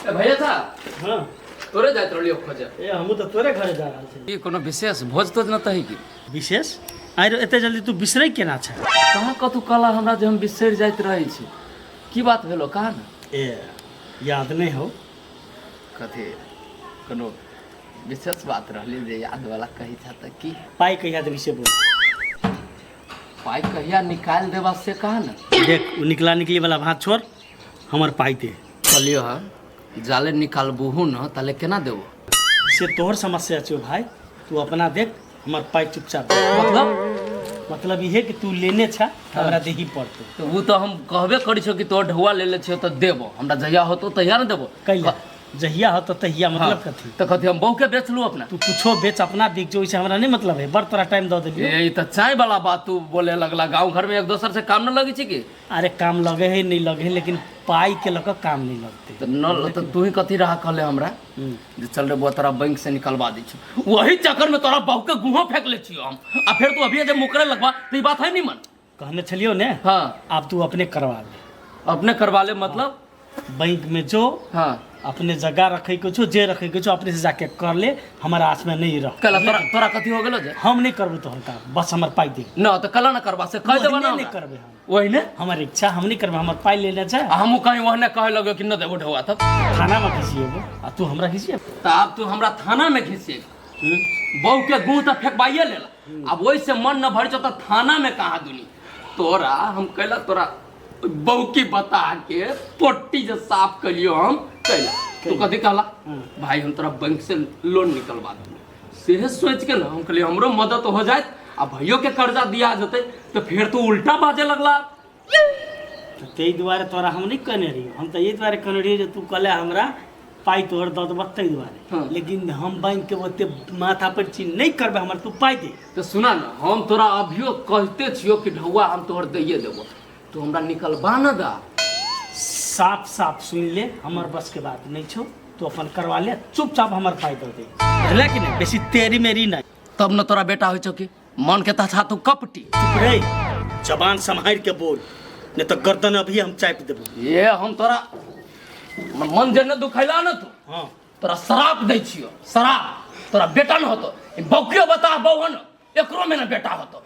ए भैया साहब। हाँ। तोरे जाइत रहलियो खोजे। ए हमहूँ तऽ तोरे घरे जा रहल छलियै। ई कोनो विशेष भोज तोज न तही की? विशेष? आइ रे एते जल्दी तू बिसरै केना छै? कहाँ कतू कहला हमरा जे हम बिसरि जाइत रहै छी। की बात भेलो कहा ने? ए याद नहि हो। कथी कोनो विशेष बात रहली जे याद वाला कही था तऽ की? पाइ कहिया देबही से बोल। पाइ कहिया निकालि देबा से कहा ने? देख ओ निकला निकली वाला भात छोड़, हमर पाइ दे। कहलियो हँ जाले निकालबूहू न ताले केना देबो? से तोहर समस्या छौ भाई, तू अपना देख, हमर पाइ चुपचाप दे। मतलब? मतलब इहे कि तू लेने छा हमरा देही पड़तो। तो वो तो हम कहबे करी छो कि तोहर ढौआ ले ले छियो तो देबो, हमरा जहिया होतो तहिया न देबो। कैला जहिया होतो तहिया मतलब हाँ। कथी? तो कथी हम बहू के बेचलू अपना? तू कुछो बेच अपना बिक जो, ओइसे हमरा नहीं मतलब है, बड़ तोरा टाइम दऽ देलियो। ए ई तऽ चाय वाला बात तू बोले लगला, गांव घर में एक दोसर से काम न लगे छै की? अरे काम लगे है नहीं लगे है, लेकिन पाई के लऽ कऽ काम नहीं लगते। तो न तो तू ही कथी रहा कहले हमरा जे चल रे बुआ तोरा बैंक से निकलवा दै छियो, वही चक्कर में तोरा बहू के गुहो फेंक ले छियो हम, आ फिर तू अभी जे मुकरे लगवा तो ई बात है नहीं मन। कहने छलियो ने? हाँ। आब तू अपने करवा ले। अपने करवा ले मतलब? बैंक में जो। हाँ। अपने जगह रखे के छो, जे रखे के छो अपने से जाके कर ले, हमारा आस में नहीं रह। कला तोरा कथी हो गेलो जे? हम नहीं करबो तोहर काम, बस हमर पाई दे। न तो कला न करबा से कह देबा ना ओहने नहीं हमरा। करबे हम। वही ने? हमर इच्छा हम नहीं करबे, हमर पाई लेने छै। आ हमहूँ कहीं ओहने कहे लगे कि न देबो ढौआ तब। थाना में घिसिएबो आ तू हमरा घिसिएबो? तऽ आब तू हमरा थाना में घिसिएबो। बहू के गुह तऽ फेंकबाइए लेला, आब ओहि से मन न भरि छौ तऽ थाना में कहाँ दुनी तोरा हम कैला तोरा बहू की बता के पोटी जे साफ कलियो हम कैला तू कथी कहला भाई हम तोरा बैंक से लोन निकलवा देबो, सेहे सोच के ना हम कहलिए हमरो मदद हो जाए आ भैयो के कर्जा दिया जते, तो फिर तू उल्टा बाजे लगला। तो ताहि दुआरे तोरा हम नहीं कहने रहियो, हम तो एहि दुआरे कहने रहियो जे तू कहले हमरा पाइ तोहर दऽ देबह ताहि दुआरे। हाँ। लेकिन हम बैंक के ओते माथा पर चीज नहीं करबे, हमर तू पाइ दे। तो सुना ना हम तोरा अभियो कहते छियो कि ढौआ हम तोहर दैये देबो, तू हमरा निकलबा न दा। साफ साफ सुन ले, हमर बस के बात नहीं छौ, तू अपन करवा ले, चुपचाप हमर पाइ दऽ दे, बुझले कि नहीं? बेसी तेरी मेरी नहीं। तब न तोरा बेटा होइ छौ कि मन के तछा तू कपटी। चुप रे, जबान सम्हारि के बोल, नहीं तो गर्दन अभी हम चापि देबो। ये हम तोरा मन जे न दुखैला न तू। हाँ। तोरा श्राप दै छियो, श्राप। तोरा बेटा न होतो, ई बौकियो बता बौहन, एकरो में न बेटा होतो।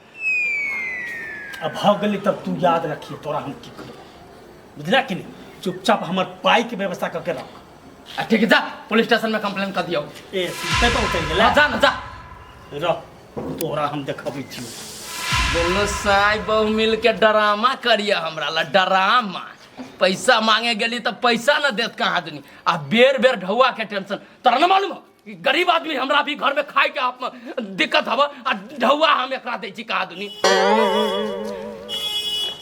अब भऽ गेलै तब तू याद रखिए तोरा हम की करबो, बुझला कि नहीं? चुपचाप हमर पाई के व्यवस्था करके रख। आ ठीक है, जा पुलिस स्टेशन में कंप्लेन कर दियो। ए सुनते तो उतर गेला। हाँ, जा न जा। रह तोरा हम देखबै छियो। दोनों साई बहु मिल के डरामा करिए हमरा ला, डरामा। पैसा मांगे गेली तो पैसा न देत कहाँ दुनी, आ बेर बेर ढौआ के टेंशन। तोरा न मालूम हो कि गरीब आदमी हमरा भी घर में खाए के आप दिक्कत हवा, आ ढौआ हम एकरा दै छी कहाँ दुनी।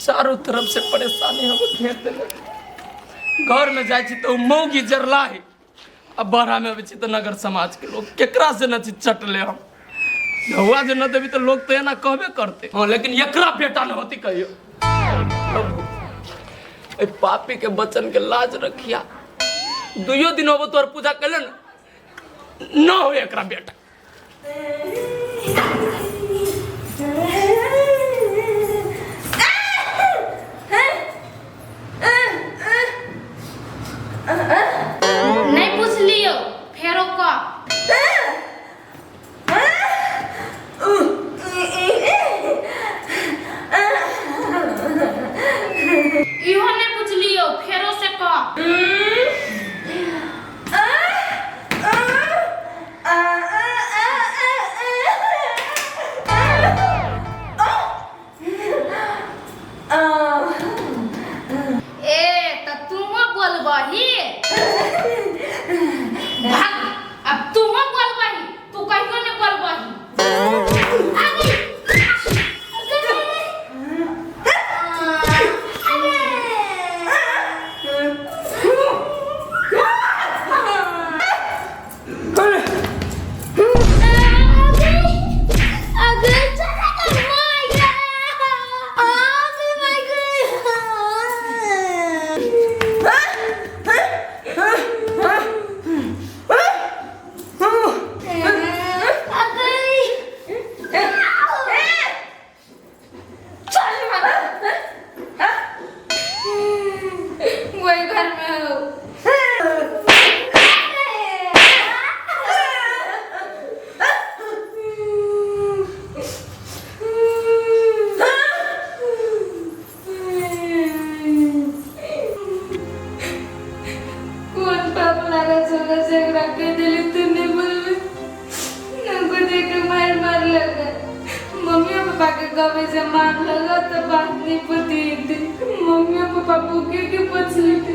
चारों तरफ से परेशानी हम घेर देले। घर में जाइ छी तो मौगी जरला है, आ बाहरा में अबै छी तो नगर समाज के लोग केकरा से न छी चटले हम। ढौआ जे न देबी तो लोग तो एना कहबे करते। हाँ, लेकिन एकरा बेटा न होती कहियो। प्रभु ए पापी के बचन के लाज रखिया, दुइयो दिन होबो तोहर पूजा कैले न, न हो एकरा बेटा। नहीं पूछलियो फेरो कह। इहो नहीं पूछलियो फेरो से कह। ए त तुमो बोलबही भाग, अब तुमो बोलबही, तू कहियो नहीं बोलबही। आगे। वही घर में हो। झगड़ा कर दिली तू नहीं बोलबे नको देख के मार मार लगा मम्मी और पापा के गवे से मार लगा तो बात नहीं पती थी मम्मी और पापा भूखे के पूछ लेते।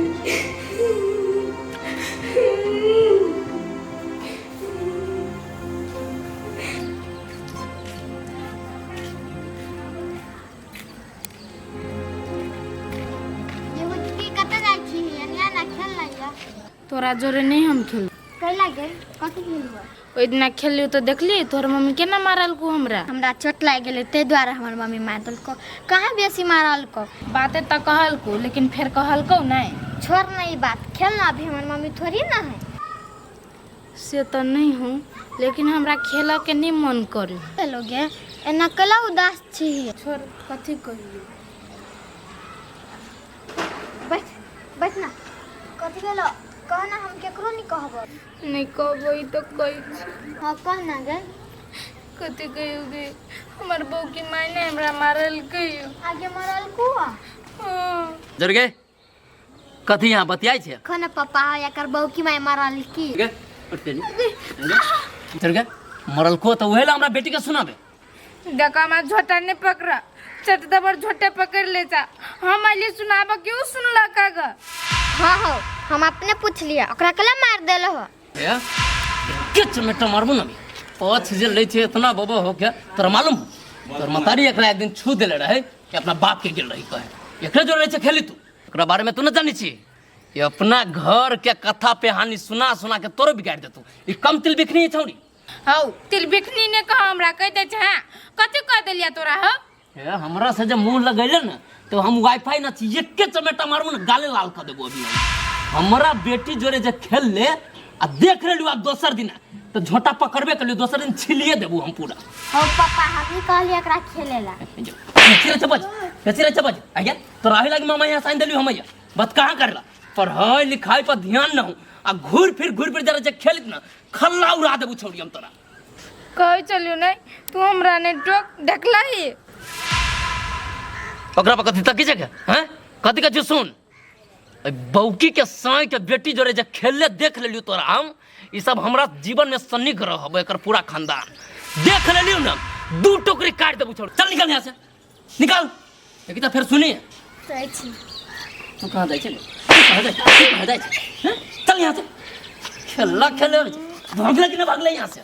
तोरा जोरे नहीं हम खेल कैला गे कथी खेलबो? ओहि दिना खेललियो तो देखली तोहर मम्मी केना मारलको हमरा। हमरा चोट लागि गेलै ताहि दुआरे हमर मम्मी मारि देलको। कहाँ बेसी मारलको? बाते तऽ कहलको लेकिन फेर कहलको नहीं। छोड़ ना ई बात, खेल ना, अभी हमर मम्मी थोड़ी ना है। से तऽ नहीं हूँ लेकिन हमरा खेलऽ के नहीं मन करे। हेलो गे, एना कैला उदास छी? छोड़ कथी कहियो। बैठ बैठ ना, कथी भेलो कह ना, हम केकरो नहीं कहबो। नहीं कहबो ई तो कहै छी। हाँ कह ना गे। कथी कहियो गे, हमर बहू के माय ने हमरा मारलकै। आगे मारलको? हाँ। जरगे कथी यहाँ बतियाइ छै? खन पापा एकर बहू की माय मारलकी। गे उठ के जरगे मरलको तऽ उहे ला हमरा बेटी के सुनाबे। देखा हमरा झोटा नहीं पकड़ा, चट दबर झोटे पकड़ ले जा। हम आइले सुनाब क्यों सुनलक ग? हाँ हो, हम अपने पूछ लिया ओकरा कला मार देलो हो। ए के चमेटा मारबो ना पछ जे लै छै इतना बबो हो के तोरा मालूम हो? तोर मतारी एकरा एक दिन छू देले रहे कि अपना बाप के गेल रही कहे एकरे जोड़ रहे छै खेली तू, एकरा बारे में तू न जानी छी। ये अपना घर के कथा पे हानि सुना सुना के तोरो बिगाड़ देतू। ई कम तिल बिखनी है छौड़ी। हौ तिल बिखनी ने कह हमरा कह दे छै। हां कथी कह देलिया तोरा? हो ए हमरा से जे मुंह लगैले ना तो हम वाईफाई ना छी, एके चमेटा मारबो ना गाले लाल कर देबो। अभी हमरा बेटी जोरे जे खेल ले आ देख लेलु आब दोसर दिन तो झोटा पकड़बे करलियो, दोसर दिन छिलिए देबो हम पूरा। हो पापा हम ही कहलिए एकरा खेलेला। कथी रे चबज, कथी रे चबज आज्ञा तोरा आही लागी मामा यहाँ साइन देलियो हम बत कहाँ करला? पढ़ाई लिखाई पर ध्यान न हो आ घूर फिर जरा जे खेलित ना खल्ला उड़ा देबो छौड़ी हम तोरा। कहै चलियो नहीं तू हमरा ने टोक देखला ही। ओकरा पर कथी तकी छै हैं? कथी कथी सुन, बौकी के साई के बेटी जोरे जे खेलले देख लेलियो तोरा हम, ई सब हमरा जीवन में सन्नी ग्रह हबो एकर पूरा खानदान देख लेलियो ना दू टोकरी काट देबो छोड़। चल निकल यहाँ से निकल। एक तो फिर सुनी जाइ छी। तू कहाँ जाइ छै? तू कहाँ जाइ? तू कहाँ जाइ छै? चल यहाँ से। खेलला खेले भागले कि ना भागले यहाँ से?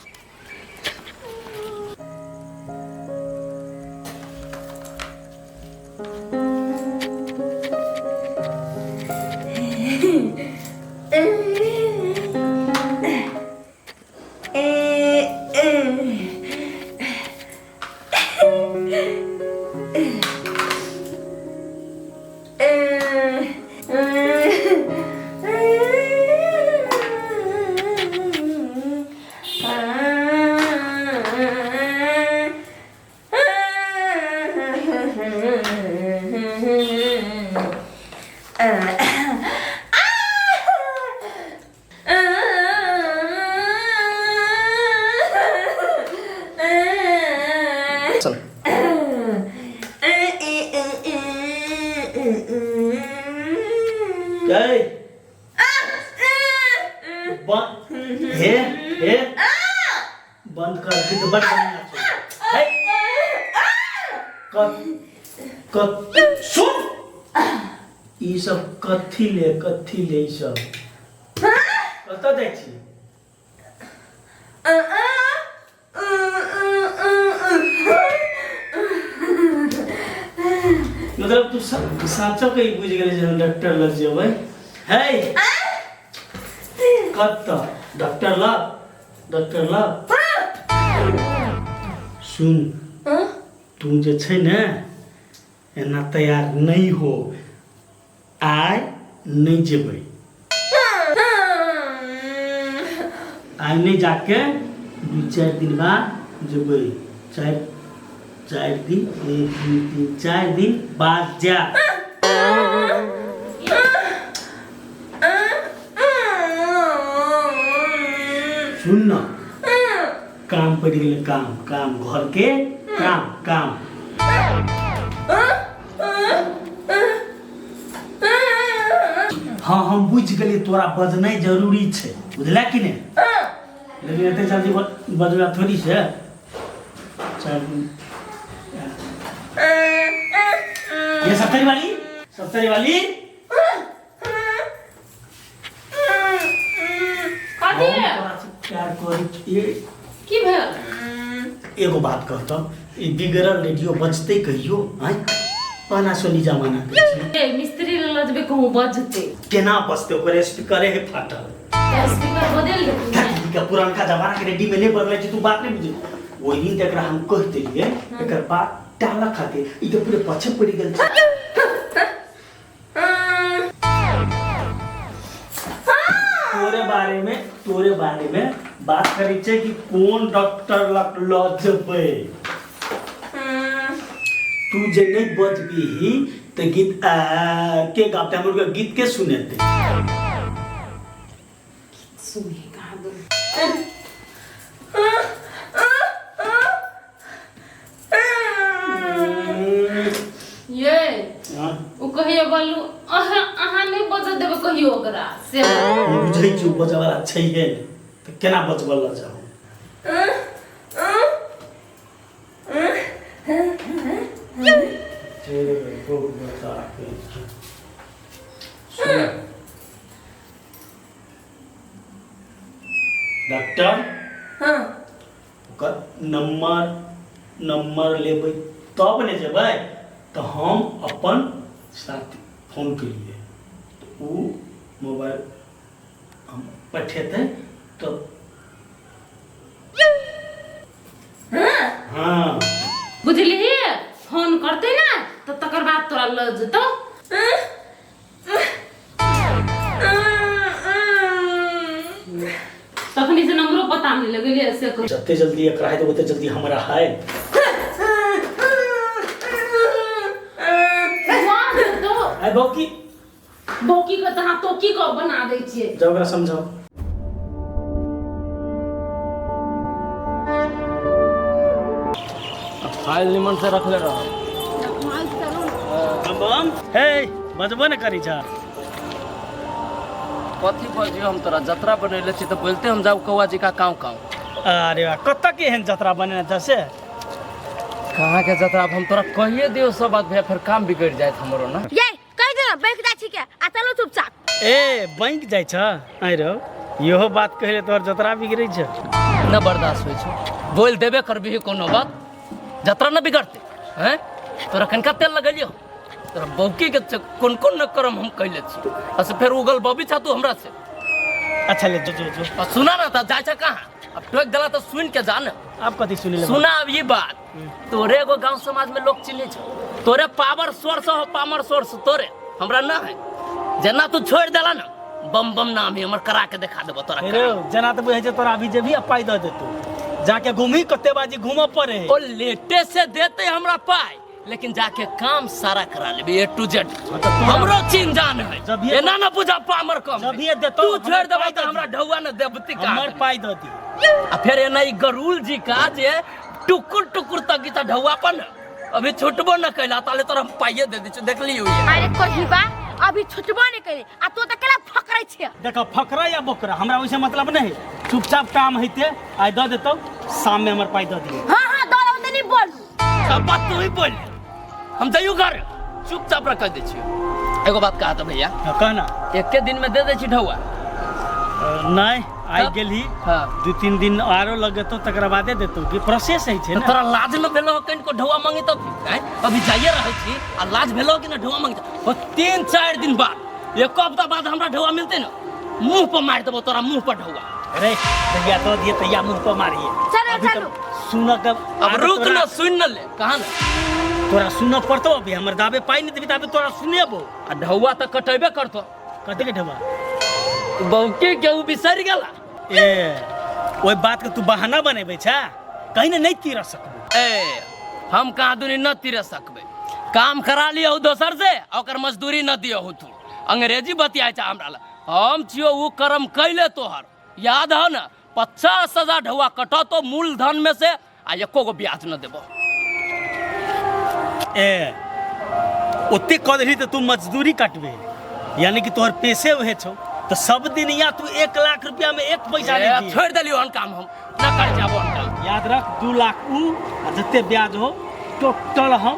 चल हे हे बंद कर के तो बड़ हे कत कत सुन ई सब कथी ले ई सब कतऽ जाइ छी? मतलब तू साँचो के बुझि गेलै जे हम डॉक्टर लग जेबै। हे कतऽ डॉक्टर लग? डॉक्टर लग सुन, तू जे छै ने एना तैयार नहीं हो, आइ नहीं जेबै, आइ नहीं जाके 2-4 दिन बाद जेबै। 4 दिन, 1 2 3 4 दिन बाद जा। सुन न, काम पड़ि गेलै, काम काम घर के काम काम। हाँ हम बुझि गेलियै तोरा बजनाइ जरूरी छै बुझला कि नहि लेकिन एते जल्दी बजबा थोड़ी छै 4 दिन। ये सत्तरी वाली, सत्तरी वाली। कथी? हम तोरा से प्यार करै छियै। की भेल? एगो बात कहतौ, ई बिगड़ल रेडियो बजतै कहियो? आँय, पहला सोनी जमाना के छै। ए मिस्त्री लग लऽ जेबै, कहूँ बजतै। केना बजतै? ओकर स्पीकरे है फाटल। स्पीकर बदलि देतै। के पुरनका जमाना के रेडियो में नहीं बदलै छै। तू बात नहीं बुझै। ओहि दिन तऽ एकरा हम कहि देलियै, एकर बात टालऽ खातिर ई तऽ पूरे पछे पड़ि गेल छै। तोरे बारे में बात करै छै कि कोन डॉक्टर लग लऽ जेबै। तू जे नहीं बजबीही तऽ गीत के गाबतै? हमर के गीत के सुनेतै? सुने कहाँ दू। ये हाँ? ओ कहियो बोलू, अहाँ अहाँ नहि बजऽ देबै कहियो ओकरा से। हम बुझै छी, ओ बजऽ वाला छैहे नहि तऽ केना बजबऽ लऽ जाउ? चलि बहुत बच्चा राखै छै। सुन, डॉक्टर ओकर नंबर नंबर लेबै तब ने जेबै। तऽ हम अपन साथी फोन केलियै तऽ ओ मोबाइल हम पठेतै तऽ हाँ। बुझलिही, फोन करतै ने तऽ तकर बाद तोरा लऽ जेतौ। तखनी से नंबरो पता नहीं लगेलियै से कह। जते जल्दी एकरा है ओते जल्दी हमरा है। वाह, तो आइ बौकी। बौकी के तऽ अहाँ तोकी के बना दै छियै। जाओ, ओकरा समझाओ। फाइल निमन से रखले रह। बम बम हे, बजबो ने करी छा। कथी बजियो हम? तोरा जतरा बनैले छी तऽ बोलते हम जाउ कौआ जी का काव काव। अरे वाह, कतऽ के एहन जतरा बनेने छ से? कहाँ के जतरा, अब हम तोरा कहिए दियो सब बात भैया, फिर काम बिगड़ जायत हमरो ना। ये कहि दे बैंक जाइ छी के आ चलू चुपचाप। ए, बैंक जाइ छ? आइ रौ, इहो बात कहले तोहर जतरा बिगड़ै छ? न बर्दाश्त होइ छौ, बोल देबे करबिही कोनो बात, जतरा न बिगड़ते हैं? तोरा कनका तेल लगेलियो, तोरा बौकी के कोन कोन न करम हम कैले छी, आ से फेर उगल बबी छा तू हमरा से। अच्छा ले, जो जो जो। आ सुना ना, त जाय छा कहाँ? अब टोक देला तो सुन के जा ना। अब कथी सुनि ले? सुना अब ये बात, तोरे एगो गांव समाज में लोग चिन्है छौ, तोरे पावर सोर्स हो, पामर सोर्स तोरे, हमरा ना है। जेना तू छोड़ देला ना, बम बम नाम ही हमर करा के देखा देबो तोरा। रे जना तऽ बुझै छै तोरा अभी जेबही आ पाइ दऽ देतौ, जाके घूमही, कते बाजी घूमऽ पड़े है। ओ लेटे से देते हमरा पाई, लेकिन जाके काम सारा करा लेबे ए टू जेड। हमरो चिन्ह जान है। जब ये- एना ना बुझा पामर कम जब है। ये देतौ, तू हमर छोड़ देबा पाइ तऽ दऽ हमरा दी। ढौआ न देबती का? हमर पाइ दऽ दी। आ फेर एना ई गरुल जी का जे टुकुर टुकुर तक गीता ढौआ पर न अभी छुटबो न कैला, ताले तोरा हम पाइये दे दै छियौ, देखली हुई। अरे कहिबा, अभी छुटबो नहीं कैले आ तो त केला फकरै छियै? देखो, फकरा या बोकरा हमरा ओइसे मतलब नहीं, चुपचाप काम हेते आइ दऽ देतौ, शाम में हमर पाइ दऽ दियौ। हाँ हाँ, दऽ देबौ त नहीं बोलू। सब बात तू ही बोल, हम जाइयो घर, चुपचाप रख दै छियौ। एगो बात कहा था भैया। हाँ, कहना। एके दिन में दे दै छी ढौआ? नहीं, आइ तब? गेलही, हाँ। 2-3 दिन आरो लगेतौ, तकरा बादे देतौ कि प्रोसेस है छै तऽ ने। तोरा लाज न भेलो कनिको ढौआ मांगी तब? आँय, अभी जाइए रहल छी आ लाज भेलो कि न ढौआ मांगी? ओ 3-4 दिन बाद, एक हफ्ता बाद हमरा ढौआ मिलते न, मुंह पर मारि देबो तोरा, मुंह पर ढौआ। अरे तैया दऽ दिए तैया मुंह पर मारिए। चलो, अभी चलो। तऽ सुनऽ के अब रुक न, सुन न ले, कहा न। तोरा सुनऽ पड़तौ। अभी हमर दाबे पाइ नहि देबी ताबे तोरा सुनेबो। आ ढौआ तऽ कटेबे करतो। कथी के ढौआ? बौकी के उ बिसरि गेला। ए, ओहि बात के तू बहाना बनेबै छा? कहीं ने नहीं तीर सकबो। ए, हम कहाँ दुनी न तिरे सकबै। काम करा लियौ दोसर से आ ओकर मजदूरी न दियौ। तू अंग्रेजी बतियाइ छ हमरा लग? हम छियौ उ कर्म कैले तोहर याद हो न? 50,000 ढौआ कटतो मूलधन में से आ एको गो ब्याज न देबो। ए, ओते कऽ देलही तऽ तू मजदूरी काटबे? यानी कि तोहर पैसे वहे छौ तो सब दिन या तू 1 लाख रुपया में एक पैसा नहीं दिए। छोड़ देलियो हन काम, हम ना कर जाबो हन काम। याद रख, 2 लाख ऊ आ जते ब्याज हो टोटल हम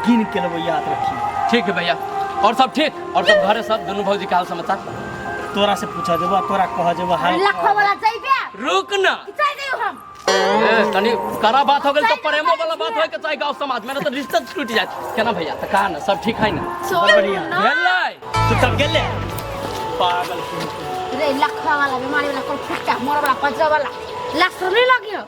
गिन के लेबो, याद रखिए। ठीक है भैया, और सब ठीक? और सब घरे सब दुनू भौजी के हाल समाचार? तोरा से पूछा जेबो, तोरा कह जेबो हाल। लखवा वाला जइबे? रुक ना। कि चल जइयो हम? ए, तनी कड़ा बात हो गेल तो प्रेमो वाला बात होय के चाही गांव समाज में, ना तो रिश्ता टूट जाए। केना भैया, त कहा ना, सब ठीक है ना? बढ़िया। भेलै। तू तब गेले पागल के। रे लखवा वाला, बीमारी वाला, कोन फुट्टा मोर वाला, पजरा वाला, लाश नहीं लगी हो।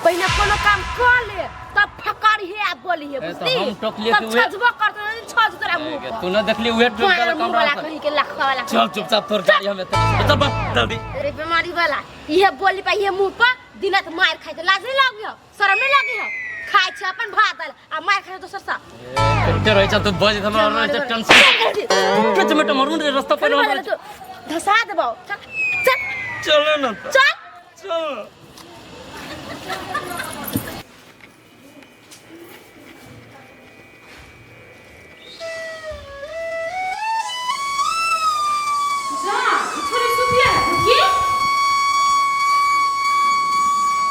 पहले कोनो काम कर ले तब फकारी है आ बोली है। ए, तो बुझली? हम टोकलिए तब कि उहे- छजबो करतो नहीं, छज तोरा मुंह पर। तू ना देखली उहे टूट मार गेल मुंह कमरा वाला से। कहीं के लखवा वाला। चल चुपचाप, तोर गाड़ी हम एते चल बस जल्दी। अरे बीमारी वाला, इहे बोली पा इहे मुंह पर दिन रात मार खाइ छै। लाज नहीं लागी हो? शरम नहीं लागी हो? खाइ छै अपन भात दाल आ मार खाइ छै दोसर सा। कते रहै छ तू बज, हमरा रहै छै टेंशन। किछ मिनट मरून रे रास्ता पर हमरा। धसा देबौ, चल चल। चलो ना। चल। चल। जा, छोरी सुतिया की?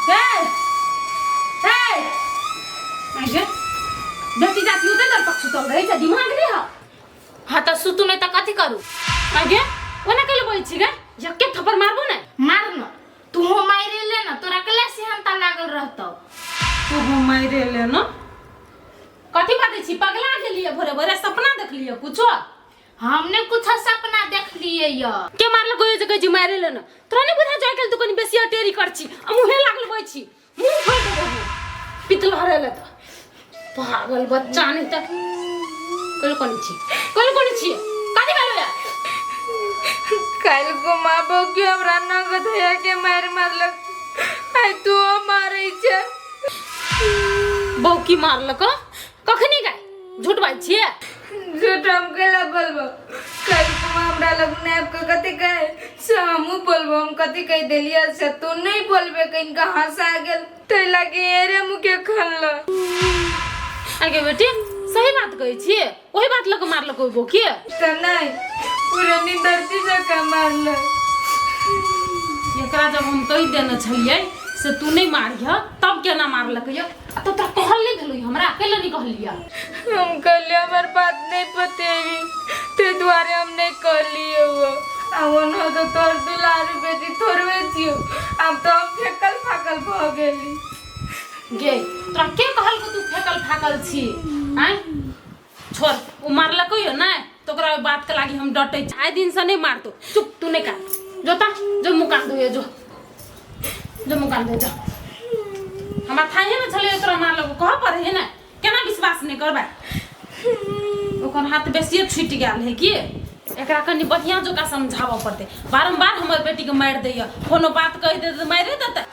हे हे, आगे बेटी जाती उते दर पक्ष सुतल रहै छै, दिमाग नहि ह? हाँ तऽ सुतू नहि तऽ कथी करू? आगे ओना कैले बोलै छी गे? यक्के थप्पड़ मारबो ने। मार न, तू हो मारे ले न, तोरा के सेहनता लागल रहतौ। तू हो मारे ले न, कथी बाजै छी? पगला गेलियै? भोरे भोरे सपना देखलियै कुछो? हमने कुछ सपना देख लिए य। के मारलको यो जे कहै छी मारे ले न? तोरा नहि बुझा जाइ गेल? तू कनी बेसी अटेरी कर छी आ मुँहे लागल बजै छी, मुँह फोड़ि देबो हम। पितल हरे तऽ पागल बच्चा नहि तऽ कल कोनी छी, कल कोनी छी, कथी भेलो या? काल्हि को माँ बाप हमरा नगद भैया के मारि मारलक, आइ तू मारै छै। बौकी की मारलक? कखनी गाय? झूठ बाजै छियै? झूठ हम कैला बोलबो? काल्हि को माँ हमरा लग नापि के कथी कहे से हमहूँ बोलबो? हम कथी कहि देलियै से तू नहि बोलबे? कनिका हँसा गेल ताहि लागी एरे मुँहके खनल। आगे बेटी, सही बात कहै छियै? ओही बात लऽ कऽ मारलक ओहि बौकी? तऽ नहि, पूरा निदर्दी जकाँ मारलक। एकरा जब हम कहि देने छलियै से तू नहि मारिह, तब केना मारलक यौ? आ तब तोरा कहल नहि भेलौ? हमरा कैला नहि कहलियै? हम कहलियै हमर बात नहि बतेबी, ताहि दुआरे हम नहि कहलियै। वो आ ओना तऽ तोहर दुलारू बेटी थोड़बे छियौ। आब तऽ हम फेकल फाकल भऽ गेली। गे, तोरा के कहलको तू फेकल फाकल छी? आँय, छोड़, ओ मारलको यौ नहि तऽ ओकरा ओहि बातके लागि हम डटै छी। आइ दिनसँ नहि मारतौ। चुप, तू नहि कान। जो ता जो, मुँह कान धोए जो, जो मुँह कान धोए जो। हमरा थाहे ने छलै तोरा मारलको, कहऽ पड़ै है ने। केना विश्वास नहि करबै? ओकर हाथ बेसिए छुटि गेल है की? एकरा कनि बढ़िआँ जकाँ समझाबऽ पड़तै। बारम्बार हमर बेटीके मारि दैए, कोनो बात कहि देतै तऽ मारिए देतै।